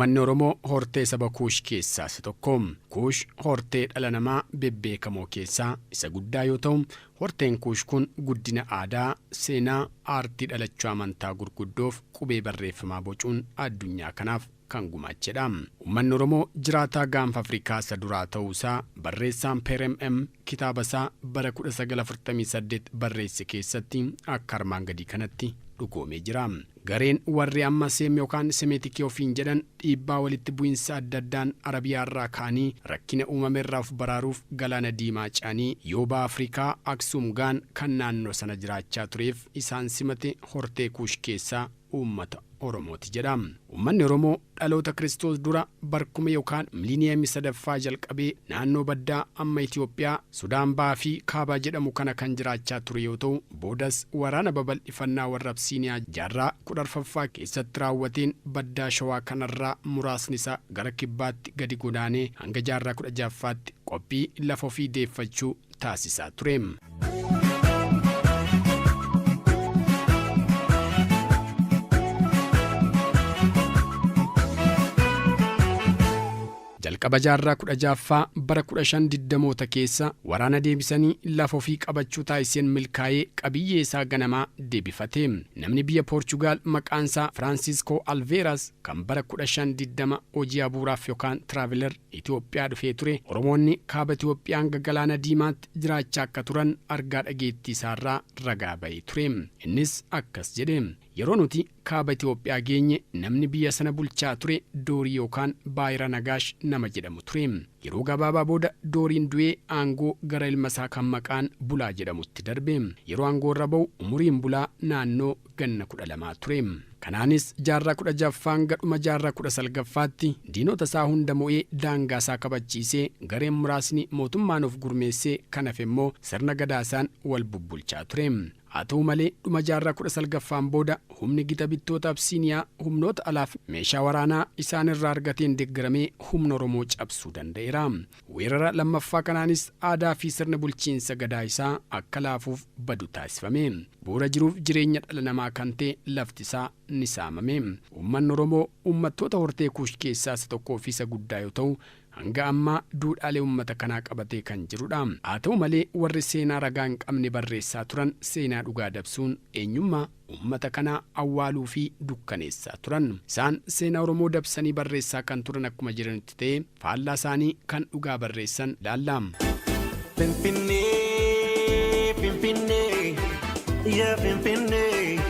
Uummanni Oromoo hortee saba Kuush keessaa isa tokko. Kuush hortee dhala namaa bebbeekamoo keessaa isa guddaa yoo ta'u, horteen Kuush kun guddina aadaa, seenaa, aartii dhalachuu amantaa gurguddoof qubee barreeffamaa bocuun addunyaa kanaaf kan gumaachedha. Uummanni Oromoo jiraataa gaanfa Afrikaa isa duraa ta'uu isaa barreessaan Peerem M kitaaba isaa bara 1948 barreesse keessatti akka armaan gadii kanatti dhugoomee jira. Gareen warri amma Seem yookaan Semeetikii ofiin jedhan dhiibbaa walitti bu'insa adda addaan Arabiyaarraa ka'anii rakkina uumamerraa of baraaruuf galaana diimaa ce'anii yoo baha Afrikaa Aksuum ga'an kan naannoo sana jiraachaa tureef isaan simate hortee Kuush keessaa uummata Oromooti jedha. Uummanni Oromoo dhaloota Kiristoos dura barkume yookaan miliiniyeemii sadaffaa jalqabee naannoo baddaa amma Itoophiyaa, Sudaan Bahaa fi Kaabaa jedhamu kana kan jiraachaa ture yoo ta'u, boodas waraana babal'ifannaa warra Absiiniyaa jaarraa 14ffaa keessatti raawwateen baddaa Shawaa kanarraa muraasni isaa gara kibbaatti gadi godaanee hanga jaarraa 16ffaatti qophii lafa ofii deeffachuu taasisaa ture. Jalqaba jaarraa 16ffaa bara 1520moota keessa waraana deebisanii lafa ofii qabachuu taasiseen milkaa'ee qabiyyee isaa ganamaa deebifate. Namni biyya Poorchugaal maqaan isaa Firaansiskoo Alveeras kan bara 1520 hojii abuuraaf yookaan traveler Itoophiyaa dhufee ture Oromoonni kaaba Itoophiyaa hanga galaana diimaatti jiraachaa akka turan argaa dhageettii isaarraa ragaa ba'ee ture. Innis akkas jedhe. Yeroo nuti kaaba Itoophiyaa geenye namni biyya sana bulchaa ture Doorii yookaan Baayira Nagaash nama jedhamu ture. Yeroo gabaabaa booda Dooriin du'ee aangoo gara ilma isaa kan maqaan Bulaa jedhamutti darbe. Yeroo aangoo irra ba'u umuriin Bulaa naannoo ganna 12 ture. Kanaanis jaarraa 16ffaa hanga dhuma jaarraa 19ffaatti diinota isaa hunda mo'ee daangaa isaa kabachiisee gareen muraasni mootummaan of gurmeessee kan hafe immoo sirna gadaa isaan wal bubbulchaa ture. Haa ta'u malee dhuma jaarraa 19ffaan booda humni gita bittoota Absiiniyaa humnoota alaaf meeshaa waraanaa isaan irraa argateen deggeramee humna Oromoo cabsuu danda'eera. Weerara lammaffaa kanaanis aadaa fi sirni bulchiinsa gadaa isaa akka laafuuf badu taasifame. Bu'uura jiruuf jireenya dhala namaa kan ta'e lafti isaa ni saamame. Uummanni Oromoo uummattoota hortee Kuush keessaa isa tokkoo fi isa guddaa yoo ta'u, hanga ammaa duudhaalee uummata kanaa qabatee kan jirudha. Haa ta'u malee warri seenaa ragaa hin qabne barreessaa turan seenaa dhugaa dabsuun eenyummaa uummata kanaa awwaaluu fi dukkaneessaa turan. Isaan seenaa Oromoo dabsanii barreessaa kan turan akkuma jiranitti ta'ee faallaa isaanii kan dhugaa barreessan ilaalla. Finfinnee, Finfinnee, yaa Finfinnee,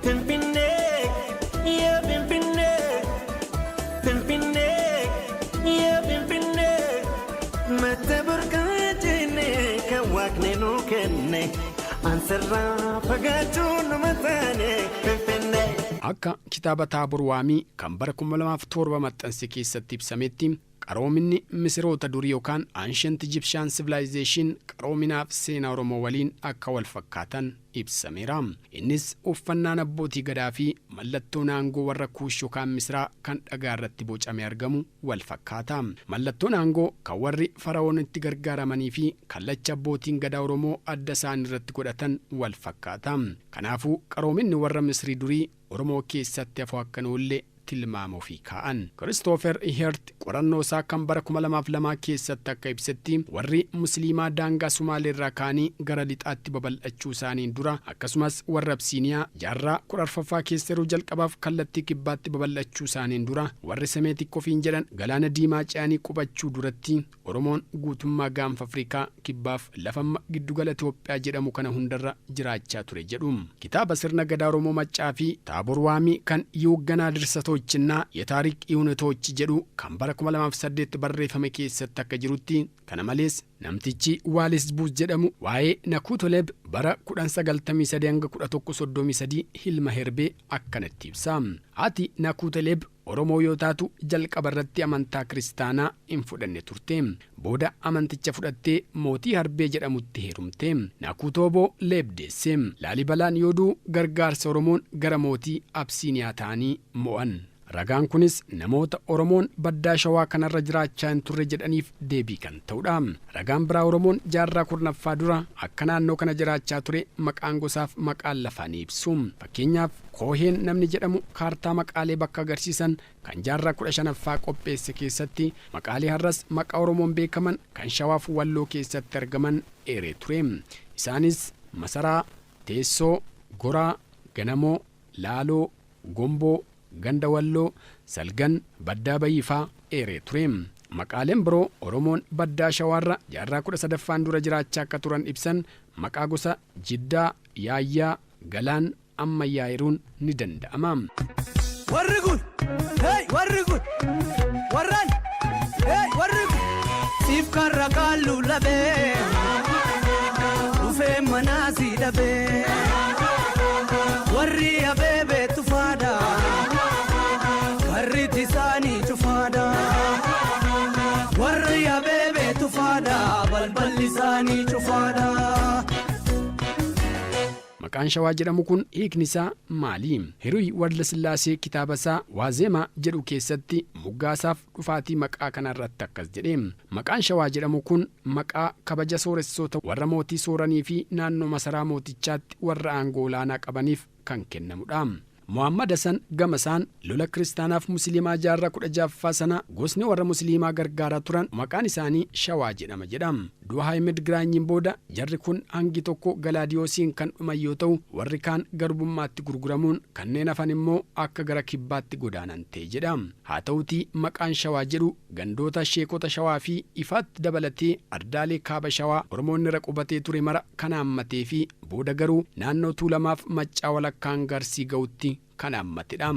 Finfinnee, yaa Finfinnee, Finfinnee, yaa Finfinnee, madda burqaa jennee kan waaqni nuu kenne, ansarraa fagaachuu numa taane Finfinnee. Akka kitaaba Taabor Waamii kan bara 2007 maxxanse keessatti ibsametti qaroominni Misiroota durii yookaan Ancient Egyptian Civilization qaroominaaf seenaa Oromoo waliin akka wal fakkaatan ibsameera. Innis uffannaan abbootii gadaa fi mallattoon aangoo warra Kuush yookaan Misiraa kan dhagaa irratti bocamee argamu wal fakkaata. Mallattoon aangoo kan warri Fara'oon itti gargaaramanii fi kallacha abbootiin gadaa Oromoo adda isaanii irratti godhatan wal fakkaata. Kanaafuu qaroominni warra Misirii durii Oromoo keessatti hafuu akka hin oolle tilmaama ofii kaa'an. Kiristoofer Hirt qorannoo isaa kan bara 2002 keessatti akka ibsetti warri Musliimaa daangaa Sumaalee irraa ka'anii gara lixaatti babal'achuu isaaniin dura akkasumas warri Absiiniyaa jaarraa 14ffaa keessa yeroo jalqabaaf kallattii kibbaatti babal'achuu isaaniin dura warri Semeetik ofiin jedhan galaana diimaa ce'anii qubachuu duratti Oromoon guutummaa gaanfa Afrikaa kibbaaf lafa amma giddugala Itoophiyaa jedhamu kana hundarra jiraachaa ture jedhu. Kitaaba Sirna Gadaa Oromoo Maccaa fi Taabor Waamii kan Yiwugganaa Dirsatoochinnaa Yetaarik Iwunetoochi jedhu kan bara 2008 barreeffame keessatti akka jirutti kana malees namtichi Waalis Buus jedhamu waa'ee Nakuutoleb bara 1093-1133 Hilma Herbee akkanatti ibsa. Haati Nakuutoleb Oromoo yoo taatu jalqaba irratti amantaa kiristaanaa hin fudhanne turte. Booda amanticha fudhattee mootii Harbee jedhamutti heerumte. Naakuutooboo Leeb deesse. Laalibalaan yoo du'u gargaarsa Oromoon gara mootii Absiiniyaa ta'anii mo'an. Ragaan kunis namoota Oromoon baddaa Shawaa kanarra jiraachaa hin turre jedhaniif deebii kan ta'udha. Ragaan biraa Oromoon jaarraa 10ffaa dura akka naannoo kana jiraachaa ture maqaan gosaaf maqaan lafaa ni ibsu. Fakkeenyaaf, Kooheen namni jedhamu kaartaa maqaalee bakka agarsiisan kan jaarraa 15ffaa qopheesse keessatti maqaalee har'as maqaa Oromoon beekaman kan Shawaaf Walloo keessatti argaman eeree ture. Isaanis Masaraa, Teessoo, Goraa, Ganamoo, Laaloo, Gomboo, Ganda Walloo, Salgan, Baddaa Bayii faa eeree ture. Maqaaleen biroo Oromoon baddaa Shawaarra jaarraa 13ffaan dura jiraachaa akka turan ibsan maqaa gosa Jiddaa, Yaayyaa, Galaan, Ammayyaa eeruun ni danda'ama. Warri kun, hey, warri kun, warran, hey, warri kun. Siif karra qaalluu labee, dhufee manaa si dhabee. Warri abeebee tufaadha, karri isaanii cufaadha. Warri abeebee tufaadha, balballi isaanii cufaadha. Maqaan Shawaa jedhamu kun hiikni isaa maali? Hiruy Waldasillaasee kitaaba isaa Waazeemaa jedhu keessatti moggaasaaf dhufaatii maqaa kanarratti akkas jedhe. Maqaan Shawaa jedhamu kun maqaa kabaja sooressoota warra mootii sooranii fi naannoo masaraa mootichaatti warra aangoo olaanaa qabaniif kan kennamudha. Mohammad Hasan gama isaan lola kiristaanaaf musliimaa jaarraa 16ffaa sana gosni warra musliimaa gargaaraa turan maqaan isaanii Shawaa jedhama jedha. Du'a Ahmed Giraanyiin booda jarri kun hangi tokko Galaadiyoosiin kan dhuman yoo ta'u, warri kaan garbummaatti gurguramuun kanneen hafan immoo akka gara kibbaatti godaanan ta'e jedha. Haa ta'utii maqaan Shawaa jedhu gandoota sheekota Shawaa fi Ifaatti dabalatee ardaalee kaaba Shawaa Oromoonni irra qubatee ture mara kan haammatee fi booda garuu naannoo Tuulamaaf Maccaa walakkaa hanga Arsii ga'utti kan haammatedha.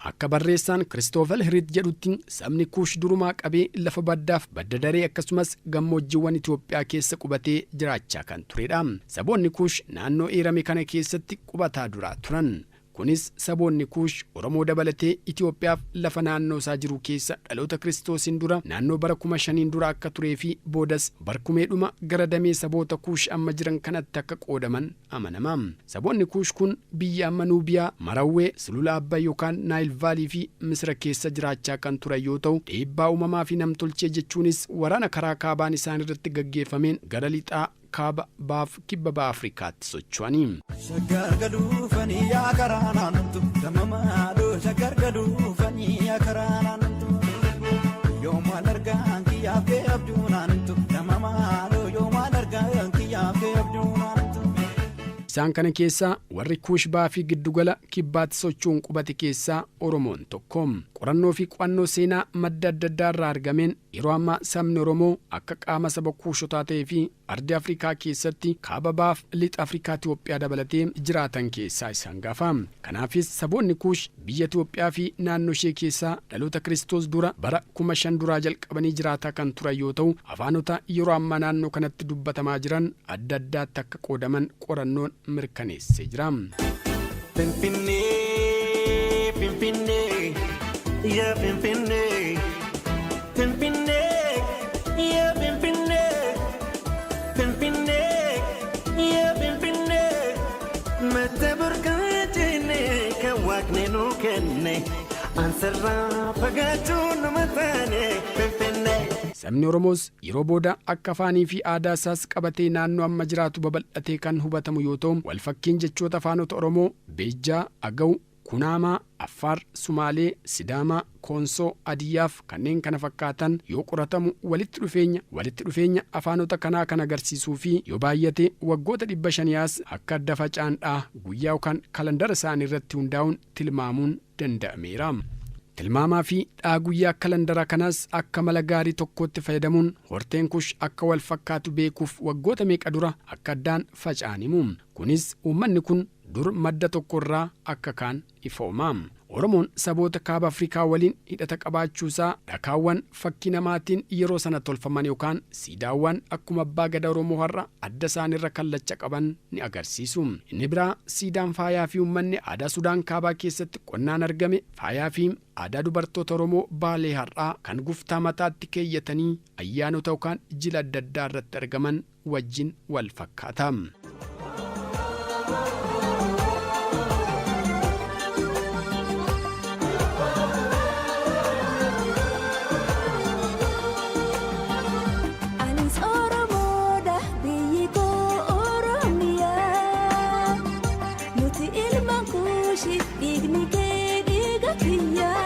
Akka barreessaan Kiristoofel Hiriit jedhutti sabni Kuush durumaa qabee lafa baddaaf badda daree akkasumas gammoojjiiwwan Itoophiyaa keessa qubatee jiraachaa kan turedha. Saboonni Kuush naannoo eerame kana keessatti qubataa duraa turan. Kunis saboonni Kuush Oromoo dabalatee Itoophiyaaf lafa naannoo isaa jiru keessa dhaloota Kiristoosiin dura naannoo bara 5000n dura akka turee fi boodas barkumeedhuma gara damee saboota Kuush amma jiran kanatti akka qoodaman amanama. Saboonni Kuush kun biyya amma Nuubiyaa, Marawwee, Sulula Abbay yookaan Naayil Vaalii fi Misira keessa jiraachaa kan turan yoo ta'u, dhiibbaa uumamaa fi namtolchee jechuunis waraana karaa kaabaan isaan irratti gaggeeffameen gara lixaa, kaaba, bahaaf kibba baha Afrikaatti socho'ani. Shaggar gaduufanii yaa karaa naanntu gama maaloo, shaggar gaduufanii yaa karaa naanntu, yoo maal argaan kiyyaaf kee abjuu naanntu gama maaloo, yoo maal argaan kiyyaaf kee abjuu naanntu. Isaan kana keessaa warri Kuush bahaa fi giddugala kibbaatti socho'uun qubate keessaa Oromoon tokko. Qorannoo fi qo'annoo seenaa madda adda addaa irraa argameen yeroo ammaa sabni Oromoo akka qaama saba Kuushotaa ta'ee fi ardii Afrikaa keessatti kaaba bahaaf lixa Afrikaa Itoophiyaa dabalatee jiraatan keessaa isa hangafa. Kanaafis saboonni Kuush biyya Itoophiyaa fi naannoo ishee keessaa dhaloota Kiristoos dura bara 5000 duraa jalqabanii jiraataa kan turan yoo ta'u, afaanota yeroo ammaa naannoo kanatti dubbatamaa jiran adda addaatti akka qoodaman qorannoon mirkaneessee jira. Finfinnee, Finfinnee, yaa Finfinnee, Finfinnee, yaa Finfinnee, Finfinnee, yaa Finfinnee, madda burqaa jennee kan waaqni nuu kenne, ansarraa fagaachuu nama taane Finfinnee. Sabni Oromoos yeroo booda akka afaanii fi aadaa isaas qabatee naannoo amma jiraatu babal'atee kan hubatamu yoo ta'u, walfakkiin jechoota afaanota Oromoo, Beejjaa, Agaw, Kunaamaa, Affaar, Sumaalee, Sidaamaa, Koonsoo, Hadiyyaaf kanneen kana fakkaatan yoo qoratamu walitti dhufeenya afaanota kanaa kan agarsiisuu fi yoo baay'ate waggoota 500 as akka adda faca'an dha guyyaa yookaan kalandara isaanii irratti hundaa'uun tilmaamuun danda'ameera. Tilmaamaa fi dhaa guyyaa kalandara kanaas akka mala gaarii tokkootti fayyadamuun horteen Kush akka wal fakkaatu beekuuf waggoota meeqa dura akka addaan faca'an himu. Kunis uummanni kun dur madda tokko irraa akka kaan ifooma. Oromoon saboota kaaba Afrikaa waliin hidhata qabaachuusaa dhakaawwan fakkii namaatiin yeroo sana tolfaman yookaan siidaawwan akkuma abbaa gadaa Oromoo har'a adda isaaniirra kallacha qaban ni agarsiisu. Inni biraa siidaan faayaa fi uummanni aadaa Sudaan kaabaa keessatti qonnaan argame faayaa fi aadaa dubartoota Oromoo Baalee har'aa kan guftaa mataatti keeyyatanii ayyaanota yookaan jila adda addaa irratti argaman wajjin wal fakkaata. Kuushi, dhiigni kee dhiiga kiyyaa.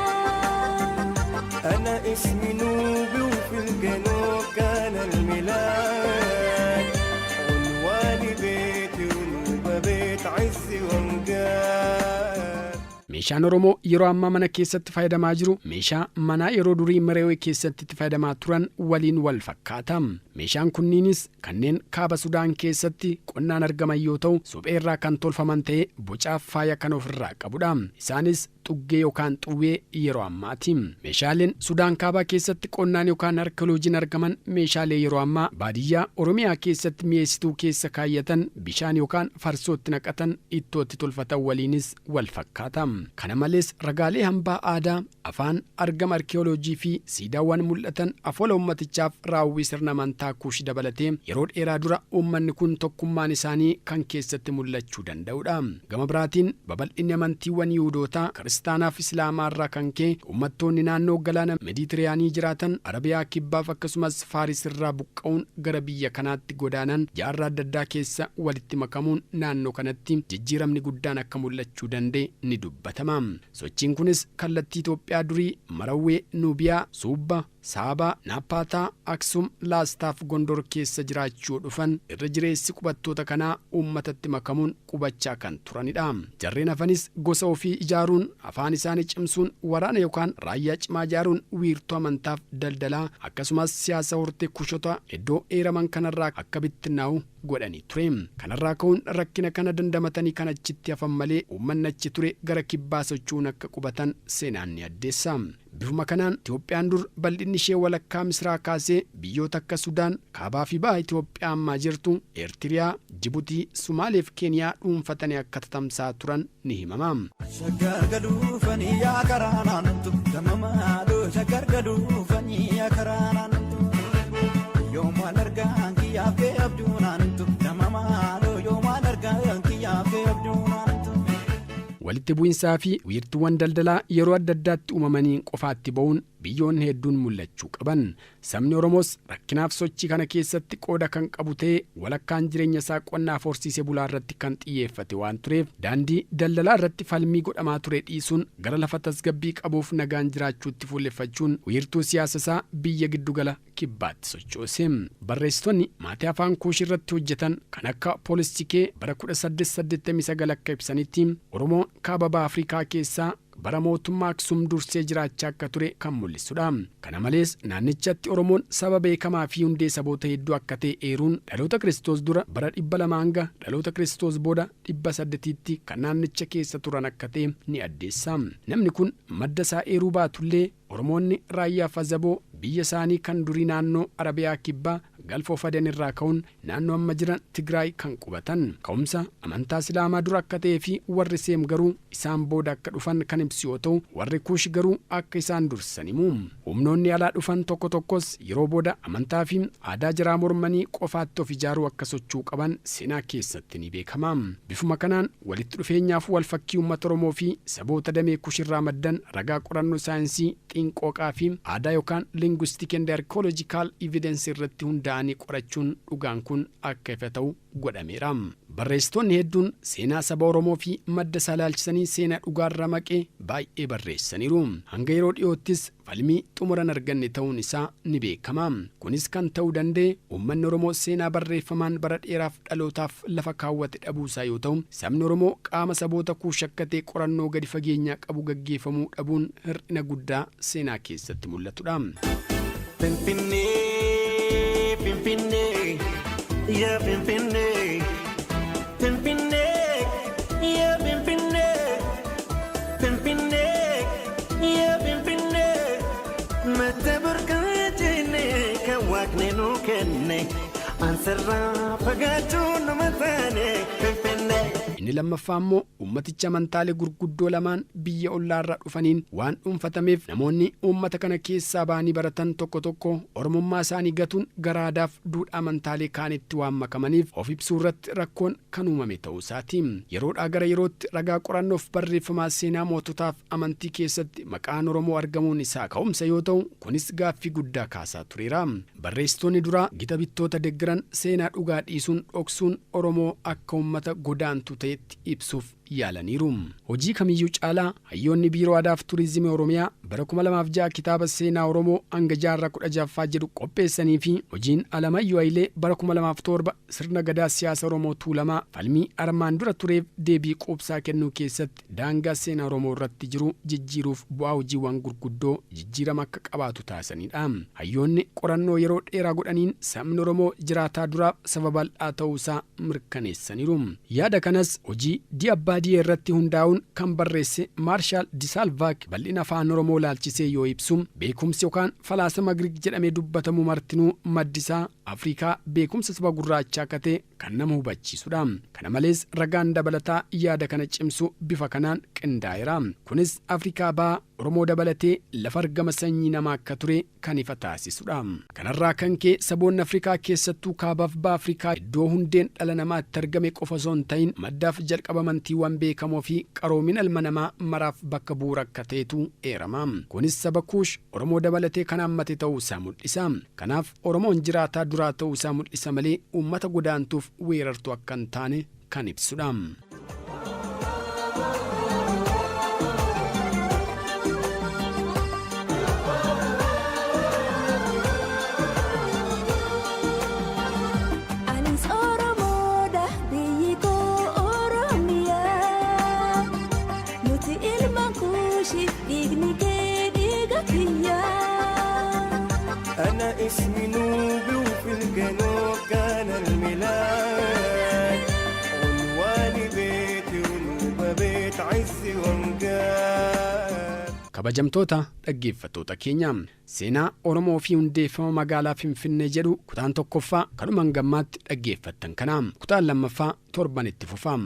أنا اسمي نوبي وفي الجنوب كان الميلاد، عنواني بيتي ونوبة بيت عز وامجاد. Meeshaan Oromoo yeroo ammaa mana keessatti fayyadamaa jiru meeshaa manaa yeroo durii Meroowee keessatti itti fayyadamaa turan waliin wal fakkaata. Meeshaan kunniinis kanneen kaaba Sudaan keessatti qonnaan argaman yoo ta'u, suphee irraa kan tolfaman ta'ee bocaaf faaya kan ofirraa qabudha. Isaanis xuggee yookaan xuwwee yeroo ammaati. Meeshaaleen Sudaan kaabaa keessatti qonnaan yookaan arkeoloojiin argaman meeshaalee yeroo ammaa baadiyyaa Oromiyaa keessatti mi'eessituu keessa kaayyatan, bishaan yookaan farsootti naqatan, ittootti tolfatan waliinis wal fakkaata. Kana malees ragaalee hambaa aadaa, afaan, argama arkeoloojii fi siidaawwan mul'atan, afoola ummatichaaf raawwii sirna amantaa Kuush dabalatee yeroo dheeraa dura uummanni kun tokkummaan isaanii kan keessatti mul'achuu danda'udha. Gama biraatiin babal'inni amantiiwwan Yihuudootaa, Kiristaanaa fi Islaamaa irraa kan ka'e uummattoonni naannoo galaana Meeditiraanii jiraatan Arabiyaa kibbaaf akkasumas Faaris irraa buqqa'uun gara biyya kanaatti godaanan jaarraa adda addaa keessa walitti makamuun naannoo kanatti jijjiiramni guddaan akka mul'achuu danda'e ni dubbatama. Sochiin kunis kallattii Itoophiyaa durii Marawwee, Nuubiyaa, Suubba, Saabaa, Naappaataa, Aksum, Laastaaf Gondor keessa jiraachuu dhufan irra jireessi qubattoota kanaa uummatatti makamuun qubachaa kan turanidha. Jarreen hafanis gosa ofii ijaaruun, afaan isaanii cimsuun, waraana yookaan raayyaa cimaa ijaaruun, wiirtuu amantaaf daldalaa akkasumas siyaasa hortee Kushota iddoo eeraman kanarraa akka bittinnaa'u godhanii ture. Kanarraa ka'uun rakkina kana dandamatanii kan achitti hafan malee uummanni achi ture gara kibbaa socho'uun akka qubatan seenaan ni addeessa. Bifuma kanaan Itoophiyaan dur bal'inni ishee walakkaa Misraa kaasee biyyoota akka Sudaan, kaabaa fi baha Itoophiyaa ammaa jirtu, Eertiriyaa, Jibuutii, Sumaalee fi Keeniyaa dhuunfatanii akka tatamsaa turan ni himama. Shaggar gaduufanii yaa karaa naanntu damamaadhoo, shaggar gaduufanii yaa karaa naanntu, yoomaan argaan kiyyaaf kee abduu naanntu damamaadhoo, yoomaan argaan kiyyaaf kee abduu naanntu. Walitti bu'insaa fi wiirtuuwwan daldalaa yeroo adda addaatti uumamanii qofaatti ba'uun biyyoonni hedduun mul'achuu qaban. Sabni Oromoos rakkinaaf sochii kana keessatti qooda kan qabu ta'ee, walakkaan jireenya isaa qonnaaf horsiisee bulaa irratti kan xiyyeeffate waan tureef, daandii daldalaa irratti falmii godhamaa ture dhiisuun gara lafa tasgabbii qabuuf nagaan jiraachuutti fuulleffachuun wiirtuu siyaasa isaa biyya giddugala kibbaatti sochoose. Barreessitoonni maatii afaan Kuush irratti hojjetan kan akka Poolistikee bara 1889 akka ibsanitti, Oromoon kaaba baha Afrikaa keessaa bara mootummaa Aksum dursee jiraachaa akka ture kan mul'isudha. Kana malees naannichatti Oromoon saba beekamaa fi hundee saboota hedduu akka ta'e eeruun, dhaloota Kiristoos dura bara 200 hanga dhaloota Kiristoos booda 800tti kan naannicha keessa turan akka ta'e ni addeessa. Namni kun madda isaa eeruu baatullee, Oromoonni Raayyaa fi Azaboo biyya isaanii kan durii naannoo Arabiyaa kibbaa Galfa of Aden irraa ka'uun naannoo amma jiran Tigraay kan qubatan. Ka'umsa amantaa Islaamaa dura akka ta'ee fi warri Seem garuu isaan booda akka dhufan kan ibsu yoo ta'u, warri Kuush garuu akka isaan dursan himu. Humnoonni alaa dhufan tokko tokkos yeroo booda amantaa fi aadaa jaraa mormanii qofaatti of ijaaruu akka sochuu qaban seenaa keessatti ni beekama. Bifuma kanaan walitti dhufeenyaaf wal fakkii uummata Oromoo fi saboota damee Kuush irraa maddan ragaa qorannoo saayinsii xiinqooqaa fi aadaa yookaan linguistic and archaeological evidence irratti hundaa'anii qorachuun dhugaan kun akka ifa ta'u godhameera. Barreessitoonni hedduun seenaa saba Oromoo fi madda isaa ilaalchisanii seenaa dhugaarraa maqee baay'ee barreessaniiru. Hanga yeroo dhiyoottis falmii xumuran arganne ta'uun isaa ni beekama. Kunis kan ta'uu danda'e uummanni Oromoo seenaa barreeffamaan bara dheeraaf dhalootaaf lafa kaawwate dhabuusaa yoo ta'u, sabni Oromoo qaama saboota Kuush akka ta'e qorannoo gadi fageenyaa qabu gaggeeffamuu dhabuun hir'ina guddaa seenaa keessatti mul'atudha. Finfinnee, Finfinnee, yaa Finfinnee, Finfinnee, yaa Finfinnee, Finfinnee, yaa Finfinnee, madda burqaa jennee kan Waaqni nuu kenne, ansarraa fagaachuu nama taane Finfinnee. Inni lammaffaa immoo uummaticha amantaalee gurguddoo lamaan biyya ollaarraa dhufaniin waan dhuunfatameef, namoonni uummata kana keessaa ba'anii baratan tokko tokko Oromummaa isaanii gatuun gara aadaaf duudhaa amantaalee kaanitti waan makamaniif of ibsuu irratti rakkoon kan uumame ta'uu isaati. Yeroodhaa gara yerootti ragaa qorannoof barreeffamaa seenaa moototaaf amantii keessatti maqaan Oromoo argamuun isaa ka'umsa yoo ta'u, kunis gaaffii guddaa kaasaa tureera. Barreessitoonni duraa gita bittoota deggeran seenaa dhugaa dhiisuun dhoksuun Oromoo akka uummata godaantu ta'etti ibsuuf Yaalaniiru. Hojii kamiyyuu caalaa hayyoonni Biiroo Aadaaf Turizimii Oromiyaa bara 2006 kitaaba seenaa Oromoo hanga jaarraa 16ffaa jedhu qopheessanii fi hojiin Alamayyoo Hayilee bara 2007 sirna gadaa siyaasa Oromoo Tuulamaa falmii armaan dura tureef deebii quubsaa kennuu keessatti daangaa seenaa Oromoo irratti jiru jijjiiruuf bu'aa hojiiwwan gurguddoo jijjiirama akka qabaatu taasisanidha. Hayyoonni qorannoo yeroo dheeraa godhaniin sabni Oromoo jiraataa duraaf saba bal'aa ta'uusaa mirkaneessaniiru. Yaada kanas hojii Di Abbaadiyee irratti hundaa'uun kan barreesse Maarshaal Disaalvaak bal'ina afaan Oromoo laalchisee yoo ibsu, beekumsi yookaan falaasama Giriik jedhamee dubbatamu martinuu maddisaa Afrikaa, beekumsa saba gurraachaa akka ta'e kan nama hubachiisudha. Kana malees ragaan dabalataa yaada kana cimsu bifa kanaan qindaa'eera. Kunis Afrikaa Bahaa Oromoo dabalatee lafa argama sanyii namaa akka ture kan ifa taasisudha. Kanarraa kan ka'e saboonni Afrikaa, keessattuu kaabaaf baha Afrikaa, iddoo hundeen dhala namaatti argame qofa osoo hin ta'in maddaaf jalqaba amantiiwwan beekamoo fi qaroomina ilma namaa maraaf bakka bu'uura akka ta'etu eerama. Kunis saba Kuush Oromoo dabalatee kan hammate ta'uu isaa mul'isa. Kanaaf Oromoon jiraataa duraa ta'uu isaa mul'isa malee uummata godaantuuf weerartuu akka hin taane kan ibsudha. Anis Oromoodha, biyyi koo Oromiyaa. Nuti ilmaan Kuushi, dhiigni kee dhiiga kiyyaa. أنا اسمي نوبي وفي الجنوب كان الميلاد، عنواني بيتي ونوبة بيت عز وامجاد. Kabajamtoota dhaggeeffattoota keenya, seenaa Oromoo fi hundeeffama magaalaa Finfinnee jedhu kutaan tokkoffaa kanuma hangammaatti dhaggeeffattan kana. Kutaan lammaffaa torban itti fufa.